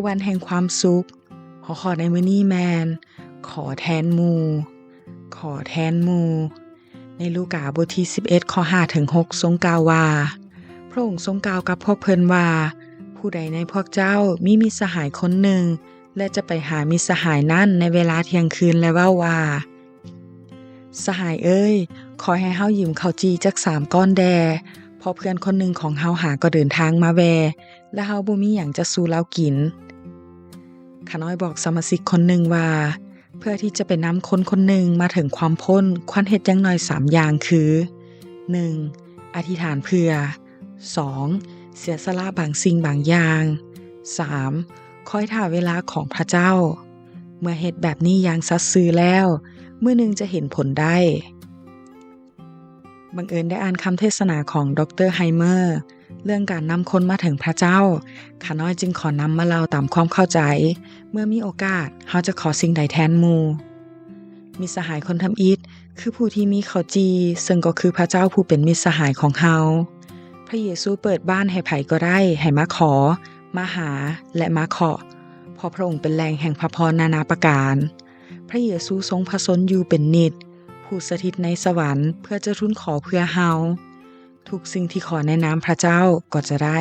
ວັນແຫ່ງຄວາມສຸກ. ຫົວຂໍ້ໃນມື້ນີ້ແມ່ນ ຂໍແທນໝູ່ ຂໍແທນໝູ່. ໃນລູກາບົດທີສິບເອັດ ຂໍ້ຫ້າເຖິງຫົກ ຊົງກ່າວວ່າ, ພະອົງຊົງກ່າວກັບພວກເພິ່ນວ່າ, ຜູ້ໃດໃນພວກເຈົ້າມີມິດສະຫາຍຄົນໜຶ່ງ ແລະ ຈະໄປຫາມິດສະຫາຍນັ້ນໃນເວລາທ່ຽງຄືນ ແລະ ເວົ້າວ່າ, ສະຫາຍເອີຍ, ຂໍໃຫ້ເຮົາຢືມເຂົ້າຈີ່ຈັກສາມກ້ອນແດ່, ເພາະເພື່ອນຄົນໜຶ່ງຂອງເຮົາຫາກໍເດີນທາງມາແວ່ ແລະ ເຮົາບໍ່ມີຫຍັງຈະສູ່ລາວກິນ. ຂ້ານ້ອຍບອກສະມາຊິກຄົນໜຶ່ງວ່າ, ເພື່ອທີ່ຈະໄປນຳຄົນຄົນໜຶ່ງມາເຖິງຄວາມພົ້ນ, ຄວນເຮັດຢ່າງໜ້ອຍສາມຢ່າງຄື, ໜຶ່ງ ອະທິດຖານເພື່ອ, ສອງ ເສຍສະຫຼະບາງສິ່ງບາງຢ່າງ, ສາມ ຄອຍຖ້າເວລາຂອງພະເຈົ້າ. ເມື່ອເຮັດແບບນີ້ຢ່າງສັດຊື່ແລ້ວ, ມື້ໜຶ່ງຈະເຫັນຜົນໄດ້. ບັງເອີນໄດ້ອ່ານຄຳເທດສະໜາຂອງ ດຣ. ໄຮເມີ ເລື່ອງການນຳຄົນມາເຖິງພະເຈົ້າ, ຂ້ານ້ອຍຈຶ່ງຂໍນຳມາເລົ່າຕາມຄວາມເຂົ້າໃຈ. ເມື່ອມີໂອກາດ, ເຮົາຈະຂໍສິ່ງໃດແທນໝູ່? ມິດສະຫາຍຄົນທຳອິດ ຄືຜູ້ທີ່ມີເຂົ້າຈີ່, ເຊິ່ງກໍຄືພະເຈົ້າຜູ້ເປັນມິດສະຫາຍຂອງເຮົາ. ພະເຢຊູເປີດບ້ານໃຫ້ໃຜກໍໄດ້ ໃຫ້ມາຂໍ, ມາຫາ ແລະ ມາເຄາະ, ເພາະພະອົງເປັນແຫຼ່ງແຫ່ງພະພອນນານາປະການ. ພະເຢຊູຊົງຜະຊົນຢູ່ເປັນນິດ, ຜູ້ສະຖິດໃນສະຫວັນເພື່ອຈະທູນຂໍເພື່ອເຮົາ. ທຸກສິ່ງທີ່ຂໍໃນນາມພະເຈົ້າກໍຈະໄດ້.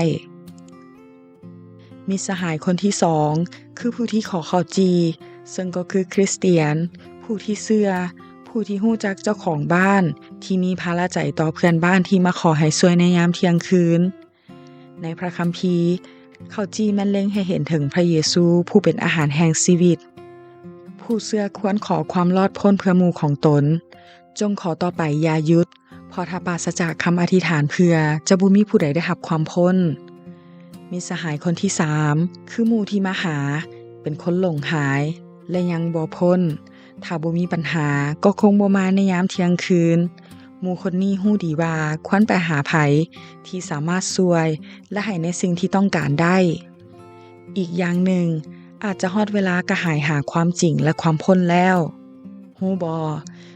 ມິດສະຫາຍຄົນທີສອງ ຄືຜູ້ທີ່ຂໍເຂົ້າຈີ່, ເຊິ່ງກໍຄືຄຣິສຕຽນ, ຜູ້ທີ່ເຊື່ອ, ຜູ້ທີ່ຮູ້ຈັກເຈົ້າຂອງບ້ານ, ທີ່ມີພາລະໃຈຕໍ່ເພື່ອນບ້ານທີ່ມາຂໍໃຫ້ຊ່ວຍໃນຍາມທ່ຽງຄືນ. ໃນພະຄຳພີ, ເຂົ້າຈີ່ແມ່ນເລັງໃຫ້ເຫັນເຖິງພະເຢຊູ ຜູ້ເປັນອາຫານແຫ່ງຊີວິດ. ຜູ້ເຊື່ອຄວນຂໍຄວາມລອດພົ້ນເພື່ອໝູ່ຂອງຕົນ. ຈົ່ງຂໍຕໍ່ໄປຢ່າຢຸດ, ເພາະຖ້າປາສະຈາກຄຳອະທິຖານເພື່ອ, ຈະບໍ່ມີຜູ້ໃດໄດ້ຮັບຄວາມພົ້ນ. ມິດສະຫາຍຄົນທີສາມ ຄືໝູ່ທີ່ມາຫາ, ເປັນຄົນຫຼົງຫາຍ ແລະ ຍັງບໍ່ພົ້ນ. ຖ້າບໍ່ມີບັນຫາ, ກໍຄົງບໍ່ມາໃນຍາມທ່ຽງຄືນ. ໝູ່ຄົນນີ້ຮູ້ດີວ່າຄວນໄປຫາໃຜທີ່ສາມາດຊ່ວຍ ແລະ ໃຫ້ໃນສິ່ງທີ່ຕ້ອງການໄດ້. ອີກຢ່າງໜຶ່ງ, ອາດຈະຮອດເວລາກະຫາຍຫາຄວາມຈິງ ແລະ ຄວາມພົ້ນແລ້ວ. ຮູ້ບໍ່?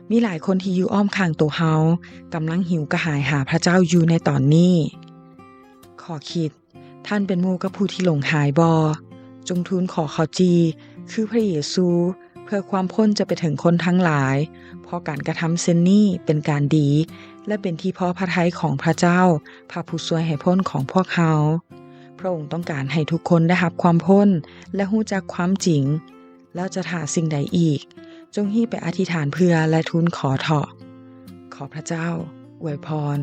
ມີຫຼາຍຄົນທີ່ຢູ່ອ້ອມຂ້າງໂຕເຮົາ ກຳລັງຫິວກະຫາຍຫາພະເຈົ້າຢູ່ໃນຕອນນີ້. ຂໍ້ຄິດ, ທ່ານເປັນໝູ່ກັບຜູ້ທີ່ຫຼົງຫາຍບໍ່? ຈົ່ງທູນຂໍເຂົ້າຈີ່ ຄືພະເຢຊູ, ເພື່ອຄວາມພົ້ນຈະໄປເຖິງຄົນທັງຫຼາຍ, ເພາະການກະທຳເຊັ່ນນີ້ເປັນການດີ ແລະ ເປັນທີ່ພໍພະໄທຂອງພະເຈົ້າ, ພະຜູ້ຊ່ວຍໃຫ້ພົ້ນຂອງພວກເຮົາ. ພະອົງຕ້ອງການໃຫ້ທຸກຄົນໄດ້ຮັບຄວາມພົ້ນ ແລະ ຮູ້ຈັກຄວາມຈິງ. ແລ້ວຈະຖ້າສິ່ງໃດອີກ? ຈົ່ງຮີບໄປອະທິດຖານເພື່ອ ແລະ ທູນຂໍເຖາະ. ຂໍພະເຈົ້າອວຍພອນ.